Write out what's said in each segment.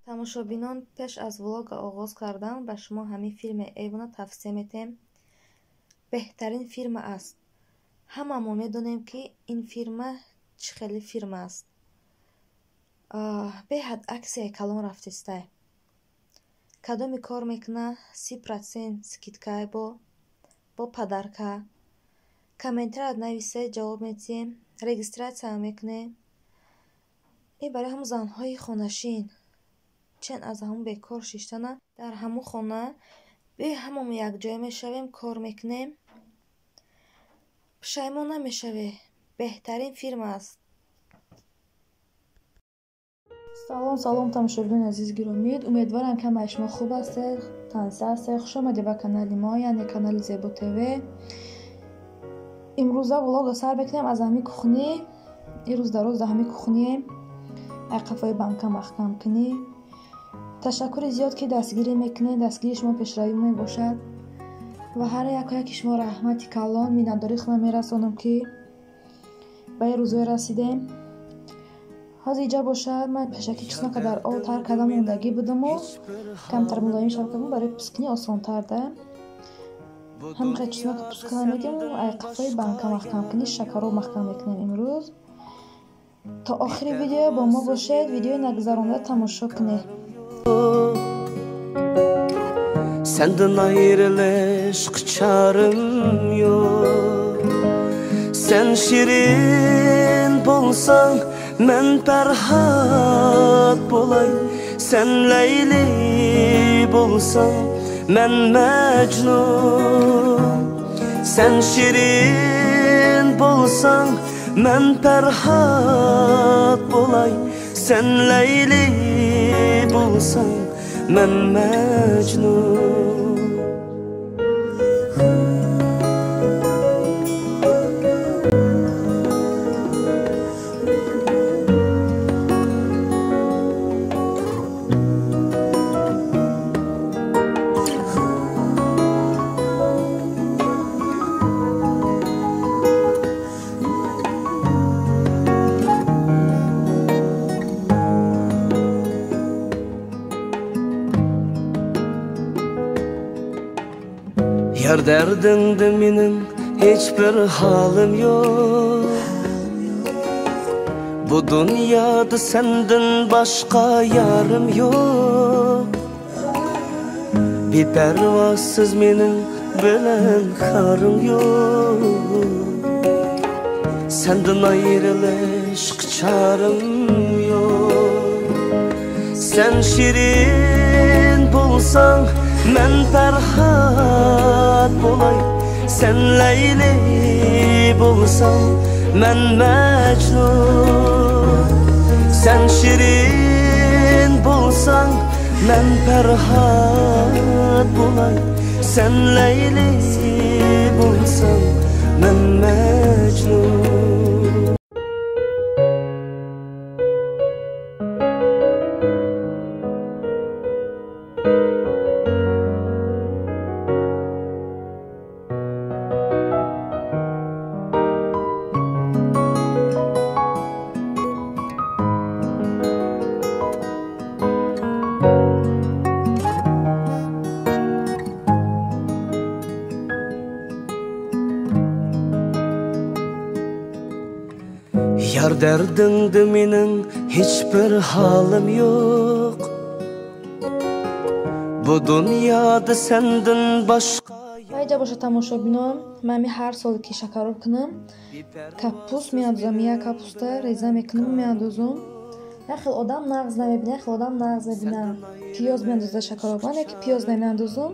Тамошобинон, пеш аз влога оғоз кардан ба шумо ҳамин фирми Эйвона тавсия метем. Беҳтарин фирма аст. Ҳама мо медонем, ки ин фирма чӣ хеле фирма аст. Беҳад аксияи калон рафтистай. Кадоми кор мекуна 30% скидкай бо подарка. Комментария нависе, ҷавоб метиҳем, регистрация мекунем. Ин барои ҳамун занҳои хонашин. Чен аз ҳамун бекор шиштана дар ҳамун хона бе ҳамамо якҷоя мешавем, кор мекунем. Пушаймон намешаве. Беҳтарин фирма аст. Салом, салом, тамошобинони азиз гиромӣ. Умедворам, ки ҳамаи шумо хуб ҳастед, тансиҳ ҳастед. Хуш омадед ба канали мо, яъне канали Зебо ТВ. Имрӯза влога сар мекунем аз ҳамин кухни. Ирӯз дар рӯз дар ҳамин кухнием. Ай қафои банка маҳкам кунӣ. Ташаккури зиёд, ки дастгирӣ мекунед. Дастгирии шумо пешравӣ мебошад. Ва ҳар яке шумо раҳмати калон, миннатдории худам мерасонам, ки ба ин рӯзое расидем. Ҳозир иҷа бошад, ман пешакӣ чеснока дар об тар карда мондагӣ будаму камтар мулоим шав кардам, барои пускунӣ осонтар да. Ҳамин чеснока пускуна медиҳем, ай қафои банка маҳкам кунӣ, шакароб маҳкам мекунем имрӯз. То охири видео бо мо бошед, видеои нагузаронда тамошо кунед. Senden ayrılış çarım yok. Sen şirin bolsan men Ferhat bolay. Sen Leyli bolsan men Mecnun. Sen şirin bolsan men Ferhat bolay. Sen Leyli bolsan men Mecnun. Yar derdinde benim hiçbir halim yok. Bu dünyada senden başka yarım yok. Bir pervasız benim bilen karım yok. Senden ayrılış çarım yok. Sen şirin bulsan men Ferhat bolay. Sen Leyli bolsan men Mecnun. Sen şirin bolsan men Ferhat bolay. Sen Leyli bolsan men Mecnun. Yar derdinde benim hiçbir halim yok. Bu dünyada senden başka. Иҷа бошад, тамошобинон, ман ҳар сол ки шакароб кунам, капуст меандозам, як капуста реза мекунам, меандозам. Як хел одам нағз намебина, як хел одам нағз мебина. Пиёз меандоза шакароб, ман яки пиёз намеандозам,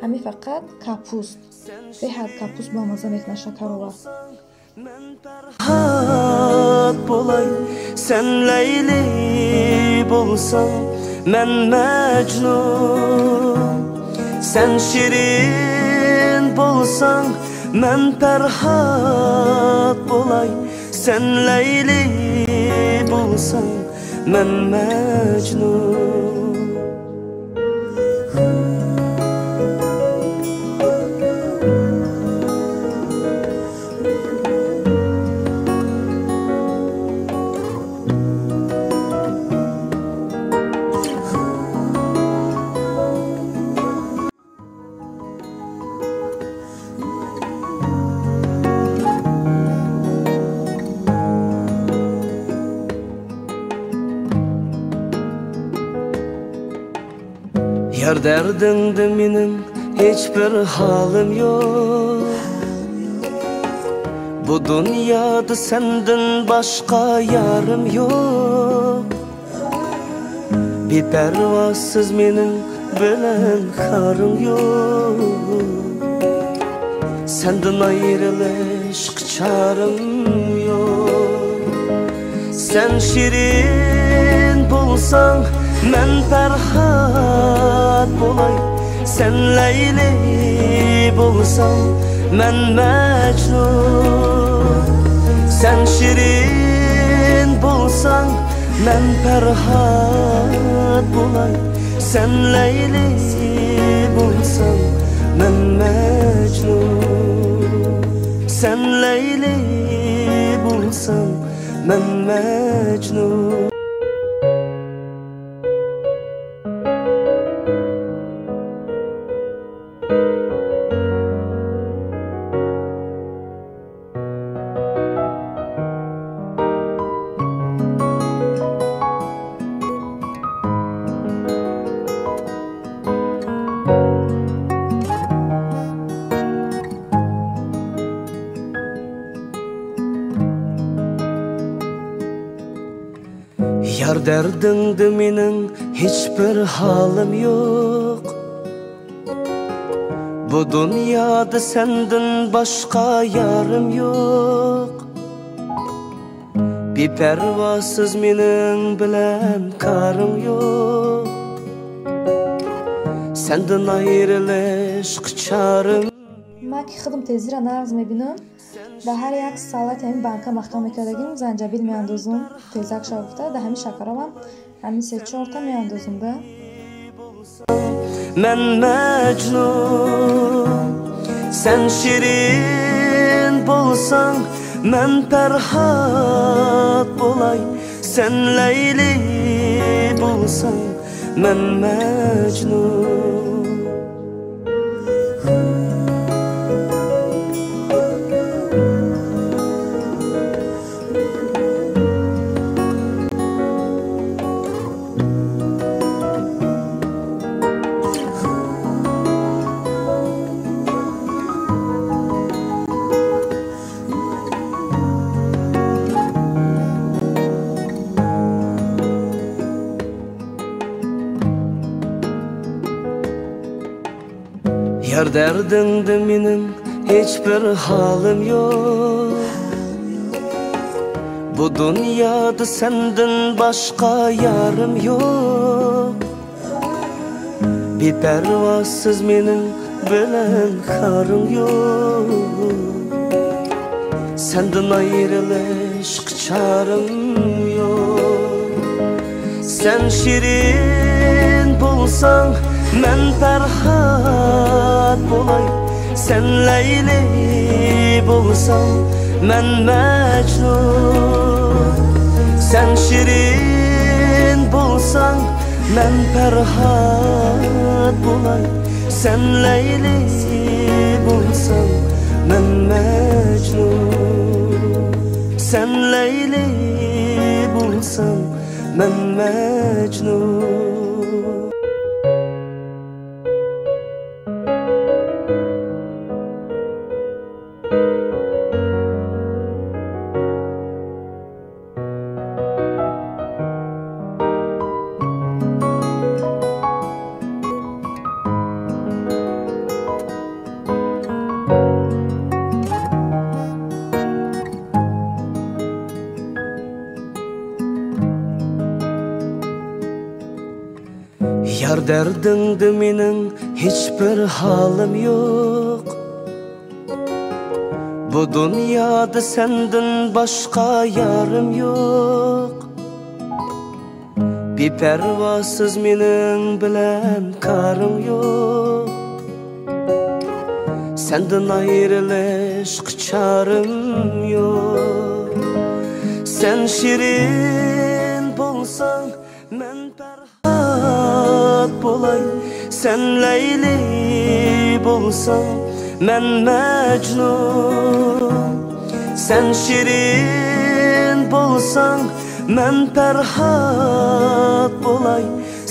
ҳамин фақат капуст. Беҳад капуст бамаза мекунад шакароба. Men Ferhat bolay, sen Leyli bolsan men Mecnun. Sen şirin bolsan men Ferhat bolay. Sen Leyli bolsan men Mecnun. Yar derdinde mening hech bir halim yo'q. Bu dunyoda sendan boshqa yarim yo'q. Beparvosiz mening bilan korim yo'q. Sendan ayrilish chorim yo'q. Sen shirin bo'lsang men Farhad bo'lay. Sen Leyli bo'lsang men Majnun. Sen shirin bo'lsang men Farhad bo'lay. Sen Leyli bo'lsang men Majnun. Sen Leyli bo'lsang men Majnun. Yar derdinde mening hech bir halim yo'q. Bu dunyoda sendan boshqa yarim yo'q. Beparvosiz mening bilan korim yo'q. Sendan ayrilish chorim. Ман ки худам тезира нағз мебинам, дар ҳар як салати ҳамин банка маҳкам мекардагим занҷабил меандозум, тезак шавуфта, дар ҳамин шакаробам ҳамин се-чорта меандозум да. Мен Majnun. Sen shirin bo'lsang men Farhad bo'lay. Sen Leyli bo'lsang men Majnun. Yar derdinde mening hech bir halim yo'q. Bu dunyoda sendan boshqa yarim yo'q. Beparvosiz mening bilan korim yo'q. Sendan ayrilish chorim yo'q. Sen shirin bo'lsang men Farhad bo'lay. Sen Leyli bo'lsang men Majnun. Sen shirin bo'lsang men Farhad bo'lay. Sen Leyli bo'lsang men Majnun. Sen Leyli bo'lsang men Majnun. Yar derdinde mening hech bir halim yo'q. Bu dunyoda sendan boshqa yarim yo'q. Beparvosiz mening bilan korim yo'q. Sendan ayrilish chorim yo'q. Sen shirin bo'lsang men Farhad bo'lay. Sen Leyli bo'lsang men Majnun. Sen shirin bo'lsang men Farhad bo'lay.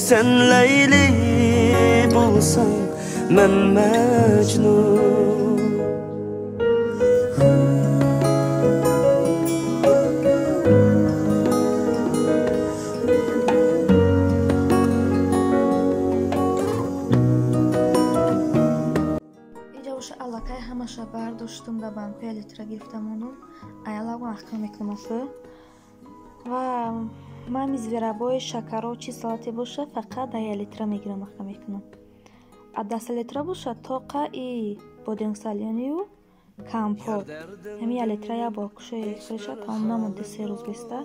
Sen Leyli Bo'lsam men Majnun. Инҷа боша аллакай ҳамаша бардоштум, дар банкоя литра гирифта мондум, аялаго маҳкам мекунам афы. Ва ман зверобой, шакаро, чи салате боша, фақат дар я литра мегирам, маҳкам мекунам. А даста литра боша тоқа и бодингсалёнию компот. Ҳами я литра я бор кушои хӯриша тамом намонди 3 рӯз беста.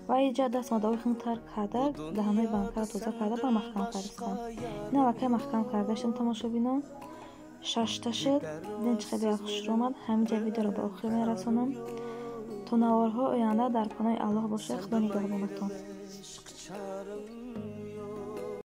Ва иҷа даст мадовои хунтар карда, даҳанои банкаро тоза карда, ба маҳкам кардистам. Ин аллакай маҳкам карда шудам, тамошобинон. Шашта шуд. Дидем, чӣ қадар хушрӯ омад. Ҳаминҷа видеоро ба охир мерасонам. То наворҳои оянда дар паноҳи Аллоҳ бошед. Худо нигаҳбонатон. Ishq charim.